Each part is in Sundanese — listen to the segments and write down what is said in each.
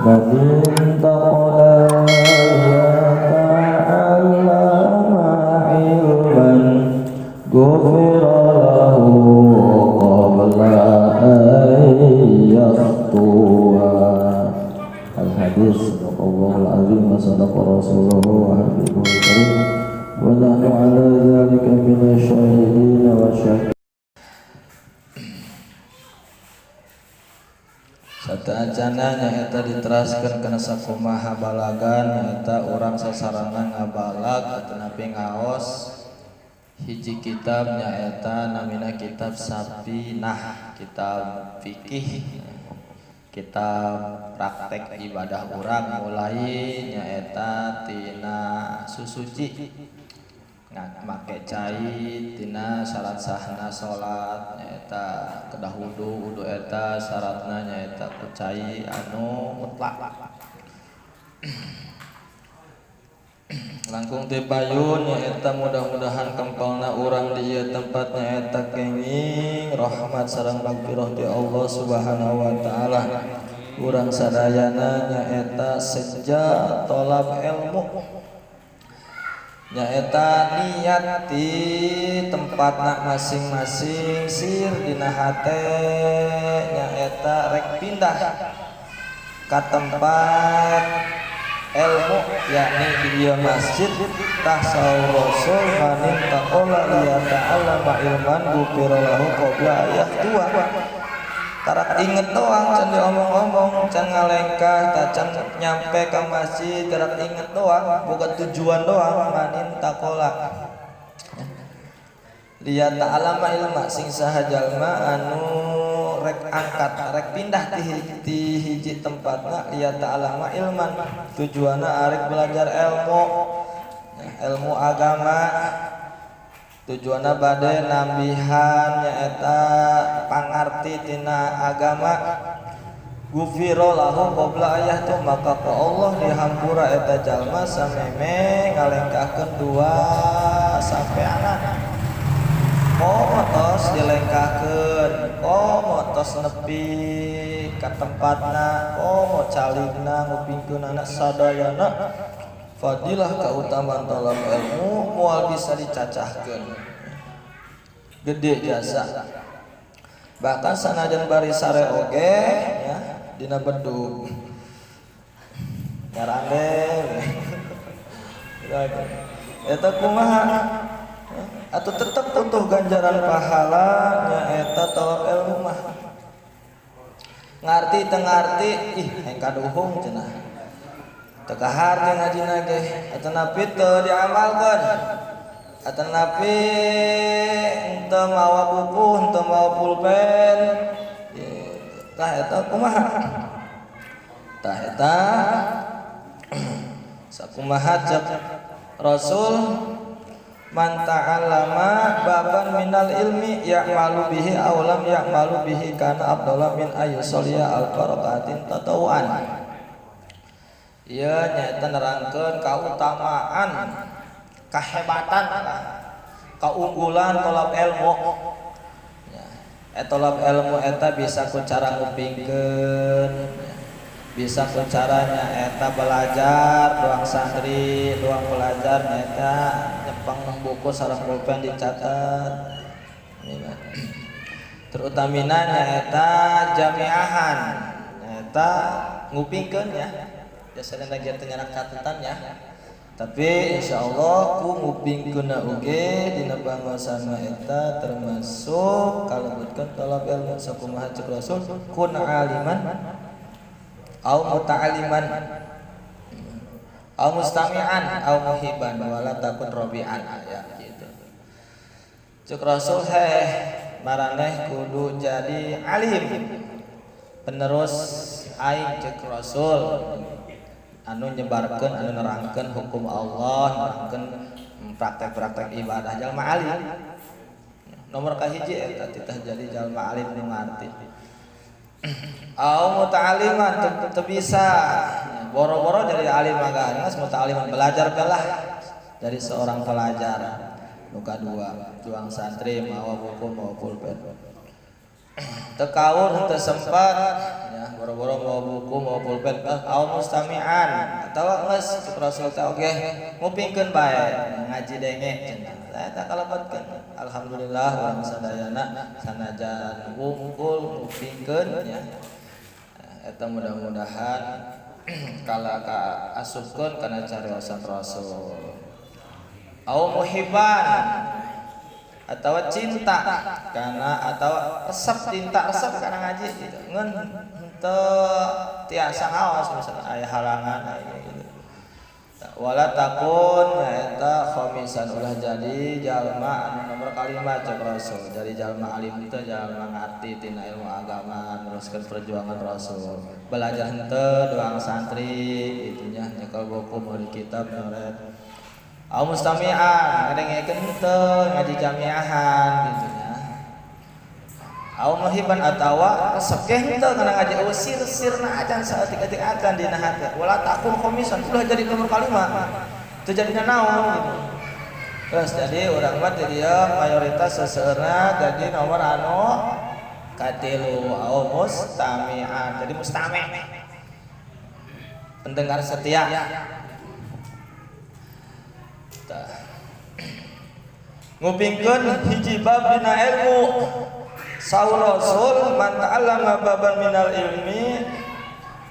Man intaqala liyata'allama ilman ghufira lahu qabla an yakhtuwa. Al-hadis. Sadaqallahul azim wa sadaqa rasuluhu wa habibul karim wa nahnu ala dzalika minasyahidin wa syakirin. Sateuacanna nyaeta diteraskeun kana sakumaha balagan nyaeta urang sasarana ngabalag atanapi ngaos hiji kitab nyaeta namina kitab Safinah, kitab fikih, kitab praktek ibadah urang mulai nyaeta tina susuci, make cai, tina syarat sahna salat nyaeta kedah wudu, wudu eta syaratna nyaeta ku cai anu mutlak. Langkung ti payun nyaeta mudah-mudahan kempelna urang di ieu tempat nyaeta kenging rahmat sareng magfirah ti Allah Subhanahu wa taala. Urang sadayana nyaeta seja tolab ilmu, nyaeta niat di tempatna masing-masing, sir dina hate nyaeta rek pindah ka tempat ilmu, yakni di ieu masjid. Tah saur Rasul, manin taqala liyata'allama ilman ghufira lahu qabla ayahtua. Karak inget doang, can diomong-omong, can ngalengkah, tacan nyampe ke masjid, karak inget doang, boga tujuan doang. Manin takola liat ta'alama ilma, sing saha jalma anu rek angkat, rek pindah ti hiji tempatna, liat ta'alama ilman, tujuanna arek belajar ilmu, ilmu agama, tujuanna bade nambihan nyaeta pangarti tina agama, gufiro lahu qabla ayah tu, maka ku Allah dihampura eta jalma sameme ngalengkahkeun dua sampeanan. Komo tos dilengkahkeun, komo tos nepi ka tempatna, komo caligna ngupingkeun anak sadayana, fadilah kautamaan talab ilmu moal bisa dicacahkeun, gede jasa. Bahkan sanajan bari sare oge ya dina bedug nyarande eta kumaha atau tetep utuh ganjaran pahala nyaeta talab ilmu mah. Ngarti teu ngarti, ih hayang kaduhung cenah, teu kaharti ngajina ge, atanapi teu diamalkeun, atanapi henteu mawa buku, henteu mawa pulpen, tah eta kumaha? Tah eta sakumaha cek Rasul, man ta'allama baban minal ilmi ya'malu bihi aw lam ya'malu bihi kana afdala min ayyusalliya alfa rakaatin tatawuan. Ieu nyaeta nerangkeun kautamaan, kahebatan, keunggulan tolab ilmu. Ya, tolab ilmu eta bisa ku cara ngupingkeun, bisa ku caranya eta belajar doang santri, doang belajar nyaeta nyepeng buku sareng pulpen dicatat. Terutamina nyaeta jamiahan, nyaeta ngupingkeun ya. Biasanya lagi teu nyarak catatan ya, tapi insyaallah ku ngupingkeun oge dina pangaosan eta termasuk kalebetkeun talab ilmu. Sakumaha cek Rasul, kun aliman au muta'alliman au mustami'an au muhiban wala takun rabi'an, ya gitu. Cek Rasul, heh maraneh kudu jadi alim, penerus aing, cek Rasul, anu nyebarkeun, anu nerangkeun hukum Allah, nerangkeun praktek-praktek ibadah. Jalma alim nomor kahiji eta titah jadi jalma alim nu ngarti. Au muta'alliman, teu bisa boro-boro jadi alim mah geus muta'alliman, belajar belah dari seorang pelajar. Nu kadua, juang santri mawa buku, mawa pulpen. Teu kaur, teu sempat ya, boro-boro mau buku, mau pulpen. Au mustami'an, atawa geus Rasul teh oge ngupingkeun bae, ngaji denge cenah. Eta kalebetkeun. Alhamdulillah, urang sadayana sanajan wungkul ngupingkeun ya. Eta mudah-mudahan kala ka asupkeun kana cariosan Rasul. Au muhibban, atau cinta karena atau resep, cinta resep karena ngaji gitu, ngan henteu tiasa ngaos, misalnya aya halangan, aya gitu. Wala takun nyaeta khamisan, ulah jadi jalma anu nomor kalima. Cek Rasul, jadi jalma alim teh, jalma ngarti tina ilmu agama, neruskeun perjuangan Rasul, belajar henteu, doang santri itunya, nyekel buku, meuli kitab, nyoret. Au mustami'an, ngadengekeun henteu, ngaji jamiahan gitu nya. Au muhibban, atawa resep ke henteu kana ngaji, eueuh sir-sirna acan, saeutik-eutik acan dina hati. Wala takun khamisan, ulah jadi nomor kalima, teu jadi naon gitu. Terus jadi urang mah teh dia mayoritas seseueurna jadi nomor anu katilu, au mustami'an, jadi mustami', pendengar setia. Tah. Ngupingkeun hiji bab dina ilmu. Saur Rasul, man ta'allama baban minal ilmi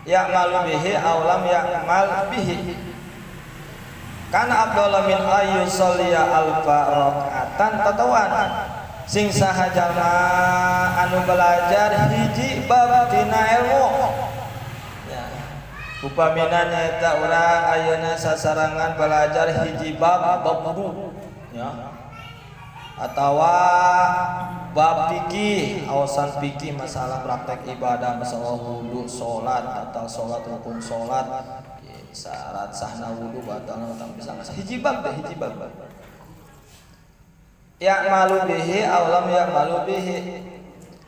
ya'malu bihi aw lam ya'mal bihi kana afdhala min ayyusalliya alfa rakaatan tatawwan. Sing saha jalma anu belajar hiji bab dina ilmu ya. Upamina nyaeta urang ayeuna sasarangan belajar hiji bab, bab wudu ya, atawa bab fikih, awasan fikih, masalah praktek ibadah, masalah wudu, salat, atau salat, hukum salat, syarat sahna wudu, batalna, utang, bisa hiji bab deh, hiji bab. Ya'malu bihi aw lam ya'malu bihi,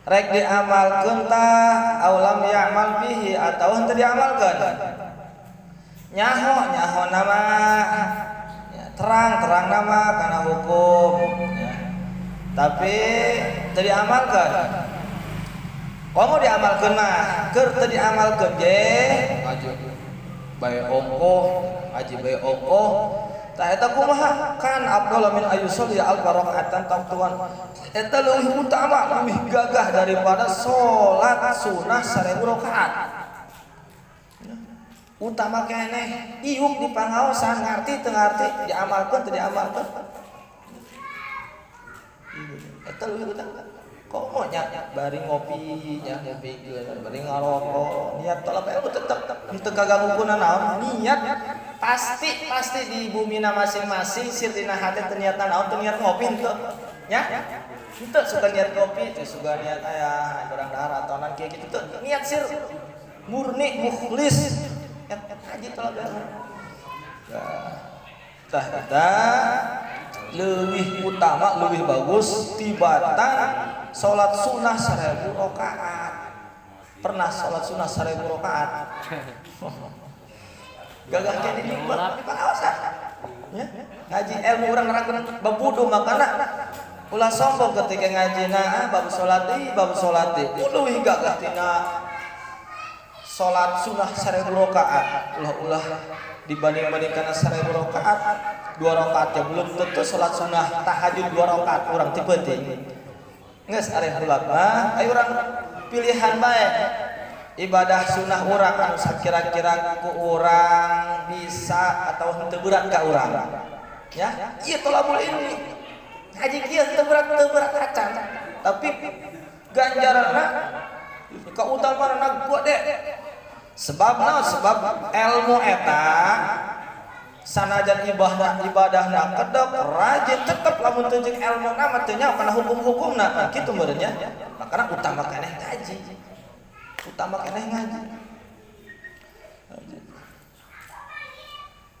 rek diamalkeun tah, aw lam ya'mal bihi, atau henteu diamalkeun, nyaho nyaho nama ya, terang terang nama karena hukum ya. Tapi teu diamalkeun, komo diamalkeun mah, keur teu diamalkeun ge ngaji bae ongkoh, ngaji bae ongkoh. Tah, eta kumaha? Kan afdhal min ayyusalli alfa rakaatan tatawwuan. Eta leuwih utama, leuwih gagah daripada salat sunah 1000 rakaat. Utama keneh iuk di pangaosan, ngarti teu ngarti, diamalkeun teu diamalkeun. Eta leuwih utama. Komo nya bari ngopi nya, ngopikeun, bari ngarokok, niat tolak ilmu tetep teu kaganggu kuna naon, niat pasti pasti di bumina masing-masing sir dina hati teu niat naon, teu niat ngopi henteu nya, henteu suka niat ngopi, teu suka niat aya barang dahar atau nan kieu kitu, teu niat sir murni mukhlis ngaji tolak ilmu. Tah, eta lebih utama, lebih bagus tibatan salat sunnah 1000 rakaat. Pernah salat sunnah 1000 rakaat? Gagah keneh di pengawasan ya. Ngaji ilmu urang nerangkeun bab wudu, makana ulah sombong ketika ngaji. Nah, bab salat, bab salat leuwih gagah tina salat sunnah 1000 rakaat. Ulah-ulah dibanding-bandingkan 1000 rakaat, dua rakaat ya belum tentu. Salat sunnah tahajud dua rakaat urang ti peuting. Geus areh hulak mah, ayo urang pilihan bae ibadah sunnah urang anu sakira-kira ku urang bisa atau henteu berat ka urang ya. Ieu tolabul ilmi, ngaji kieu henteu berat, teu berat acan, tapi ganjaranna, keutamaan gede. Sebab naon? Sebab ilmu eta sanajan ibadah, ibadahna kedep, rajin, tetep lamun teu jeung ilmu mah teu nyaho kana hukum-hukumna kan kitu meureun nya. Makana utama keneh ngaji, utama keneh ngaji.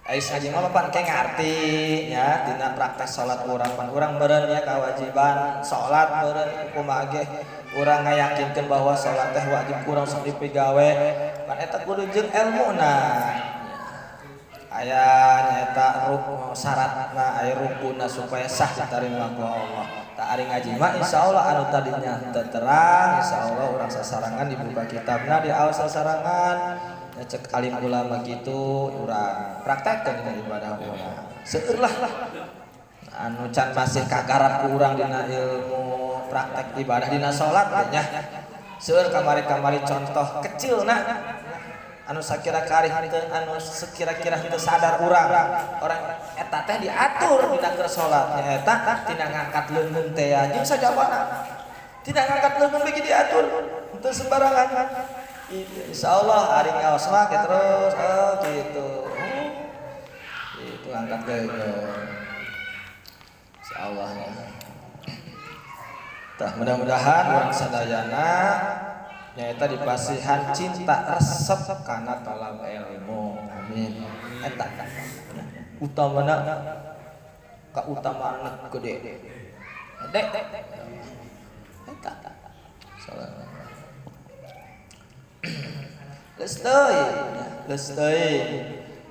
Ais ngaji mah pan ke ngarti ya tina praktek salat urang, pan urang meureun ya kewajiban salat meureun, kumaha ge urang ngayakinkeun bahwa salat teh wajib, kurang sok dipigawe, pan eta kudu jeung elmuna. Aya nyaeta syaratna, aya rukunna supaya sah diterima ku Allah. Tak ari ngaji mah insyaallah anu tadinya teu terang, insyaallah urang sasarangan dibuka kitabna, diaos sasarangan. Ya, cek alim ulama gitu urang praktekkeun dina ibadah urang. Seueur lah anu can masih kagarap ku urang dina ilmu praktek ibadah dina salat nya. Seueur kamari-kamari contoh kecil na anu sakira karih teu, anu sekira-kira teu sadar urang. Orang eta teh diatur dina keur salat nya, eta tina ngangkat leungeun teh jeung sajabana. Tina ngangkat leungeun bagi diatur, teu sembarangan. Insyaallah ari ngaos mah terus oh gitu. Itu angkat leungeun. Insyaallah ya. Tah, mudah-mudahan urang sadayana nyaeta dipasihan cinta resep kana talab ilmu. Amin. Eta utamana, kautamaan gede. Gede. Eta. Salah. Geus teuing, geus teuing.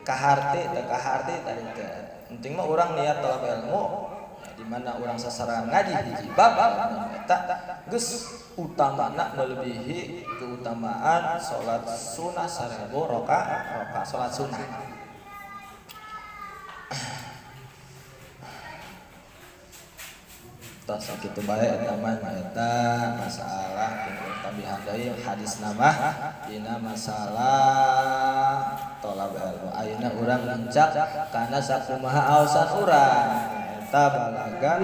Kaharti teu kaharti tadi teh. Penting mah urang niat talab ilmu. Ya, di mana urang sasaran ngaji hiji bab eta geus utamana melebihi keutamaan salat sunah 1000 rakaat salat sunah. Tah sakitu bae eta mah eta masalah tambihan deui hadis nama dina masalah tolab ilmu. Ayeuna urang nincak kana sakumaha aosan urang eta balagan.